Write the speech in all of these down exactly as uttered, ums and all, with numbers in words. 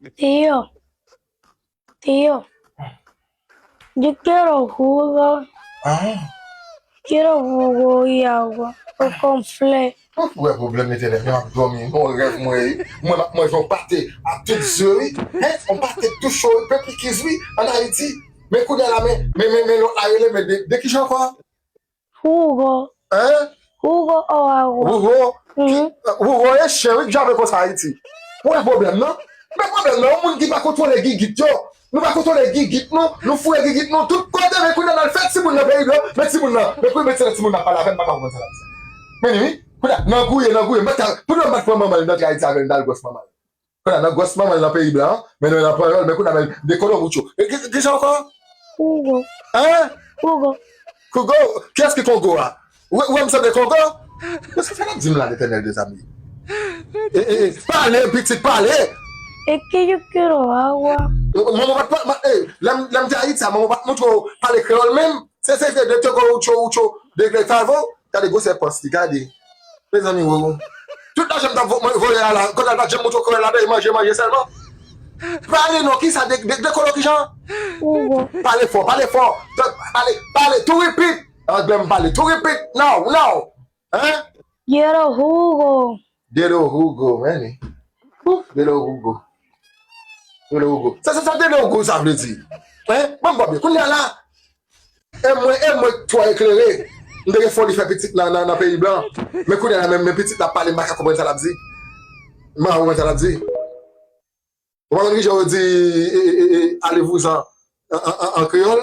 Tío, tío, yo quiero jugo. Ah. Quiero jugo y agua o conflé. Ou wè pwoblèm Etènèl, men m ap dòmi, yon rèv mwen ye. Mwen m ap manje yon pate ak tout ze wi. Hein? Yon pate tou cho wi, pèp ikiz wi, ann Ayiti. Men kounye a la, men, men, men, men lòt la rele, men de, de kijan ankò? Hugo. Hein? Hugo o agua. Hugo? Mhm. Hugo e chen wi, k jape konsa Ayiti. Ou wè pwoblèm nan? Men pwoblèm nan, yon moun ki pa kontwole gigit yo. Nou pa kontwole gigit nou, nou foure gigit nou tout kote, men kounye a n al fè timoun nan peyi blan, men timoun nan, men kounye a timoun nan pale avè m, m pa ka konprann sa l ap di. Men li wi, kounye a, nan gouye, nan gouye, m pa ka, kounye a m pa t pran manman l nan Ayiti avè l, m t al gwòs manman l. Kounye a, nan gwòs manman l nan peyi blan, men nou nan panyòl, men kounye a, men de koloroucho. E ki, ki sa ankò? Hugo. Hein? Hugo. Hugo? Kiyès ki Kongo a? Ou, ou wè m sanble Kongo? Mezanmi, sa n ap di m la, Letènèl, mezanmi? E, e, e, pale, pitit, pale! Es que yo quiero agua. Manman pa t, pa, ma, e, lè m, lè m te Ayiti a, manman pa t montre w pale kreyòl menm. Se, se, se de te go, ucho, ucho, de, de tavo. Gade gwosè pòs li, gade. Mezanmi, wo. Tout lajan m t ap vo-, mwen voye a la, kounye a l pa t janm montre w kreyòl la, manje, manje sèlman. Pale non, kisa de, de, de kolo kijan? Hugo. Pale fò, pale fò. Pale, pale, tou repeat. Anglè m pale, tou repeat. Now, now. Hein? Quiero jugo. De lo jugo, men. Ouf, de lo jugo. De lo jugo. Sa, sa, sa de lo jugo sa vle di? Hein? Ban m byen. Kounye a la, e mwen, e mwen k twò eklere. M te gen foli fè pitit nan, nan, nan peyi blan. Men kounye a la, men, men pitit la pale, m pa ka konprann sa l ap di. M pa ka konprann sa l ap di. Ou pa konn kijan yo di, e, e, e, e, allez-vous-en an, an, an, an kreyòl?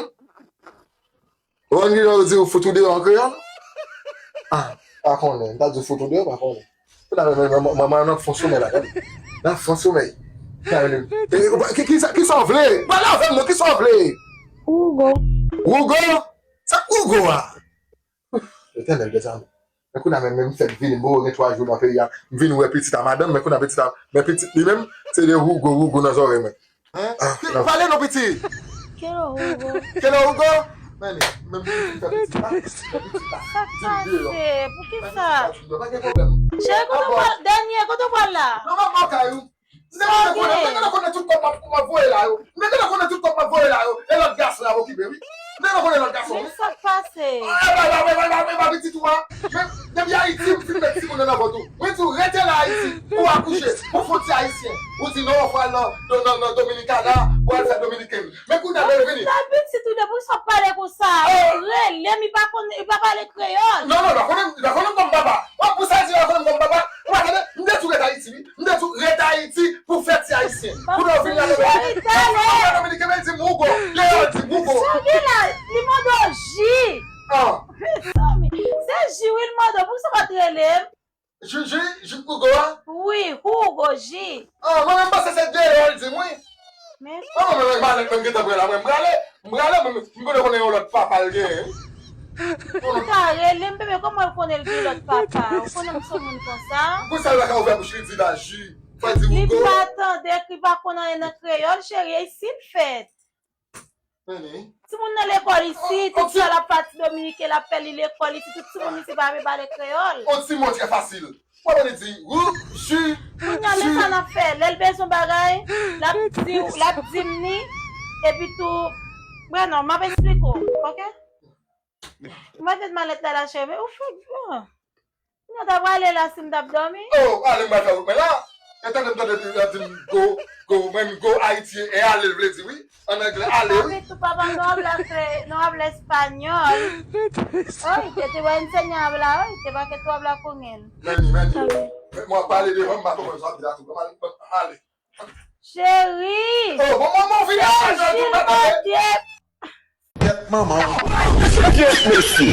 Ou pa konn kijan yo di ou fout ou deyò an kreyòl? Ah, pa konnen. M ta di ou fout ou deyò, pa konnen. Kounye a, men, men, men, manman nan fon somèy la, gade. Nan fon somèy. Gade, e, e, ki, ki sa, ki sa w vle? Pale avè m non, ki sa w vle? Hugo. Hugo? Sa k Hugo a? Etènèl, mezanmi. Men kounye a menm, menm m fèk vini, m poko gen twa jou nan peyi a. M vin wè pitit a madanm, men kounye a pitit a, men pitit li menm, se de Hugo, Hugo nan zòrèy mwen. Hein? Ah, non. Pale non, pitit. Quiero jugo. Quiero jugo? Men, menm pitit fè pitit la, fè pitit la. Sa k pase? Poukisa? Pa gen pwoblèm. Cheri, kote w pral, dènye, kote w pral la? Non, m ap nan kay ou. M te gentan konnen, m te gentan konnen tout kòb m ap, m ap voye la yo. M te gentan konnen tout kòb m ap voye la yo. E lòt gason y ap okipe, wi. M te gentan konnen lòt gason, wi. Men sa k pase? E pa, e pa, e pa, e pa, e pa pitit ou a. Men, depi Ayiti, m fin met timoun nan nan vant ou. Mwen di w, rete la Ayiti, pou w akouche, pou w fè yon ti ayisyen. Ou di non, w pral nan, nan, nan, nan Dominikana, pou w al fè dominiken. Men kounye a, lè l vini. Sa pitit ou de, poukisa w pale konsa? Rele m, li pa konn, li pa pale kreyòl. Non, non, li pa konnen, li pa konnen m kòm papa. W ap pou sa di li pa konnen m kòm papa. Ou pa tande, m te di w ret Ayiti, wi. M te di w ret Ayiti pou fè ti ayisyen. Kounye a w vin la, cheri, talè. Dominiken, men di m Hugo. Deyò, di m Hugo. Cheri, la, li mande w ji. Ah. Mezanmi, se ji wi l mande w. Poukisa w pa t rele m? Ji, ji, ji Hugo a? Wi, Hugo, ji. Ah, mwen menm panse se deyò l di m, wi. Men. Mwen, mwen, mwen, mwen, mwen gentan prale la, mwen, m prale. M prale, mwen, m konnen konnen yon lòt papa l genyen. Ou ta rele m, bebe, kòman w konnen l gen lòt papa? Ou konnen m se yon moun konsa? Pou sa l pa ka ouvè bouch li di la, ji. Fò di Hugo. Li pa tande, li pa konn anyen nan kreyòl, cheri, e si l fèt? Timoun nan lekòl isi, tout sa l ap pati Dominiken, l ap fè li lekòl isi, tout timoun isi pa vle pale kreyòl. On ti mo trè fasil. Ou wè li di, ou, ju, ju. Kounye a, men sa n ap fè. Lè l bezwen bagay, l ap di, l ap di m ni, epi tou, mwen non, m ap eksplike w, oke? M pa t met malèt la la, cheri, men ou fèk, oh. Mwen ta prale la si m t ap dòmi. Oh, ale m pral fè wout mwen la. E tande m tande l ap di m go, go, mwen m go Ayiti, e ale l vle di wi. An anglè, ale wi. Papi, tu papá no habla cre-, no habla español. Oye, te voy a enseñar a hablar, oye, para que tú hablas con él. Meni, meni. Mwen ap pale devan m, m pa konprann sa w ap di la tou. Ban m ale, ban m ale. Cheri! Oh, bon, bon, bon, vini a Espanyòl tou, m pa tande. Kèt manman. Kèt mesye.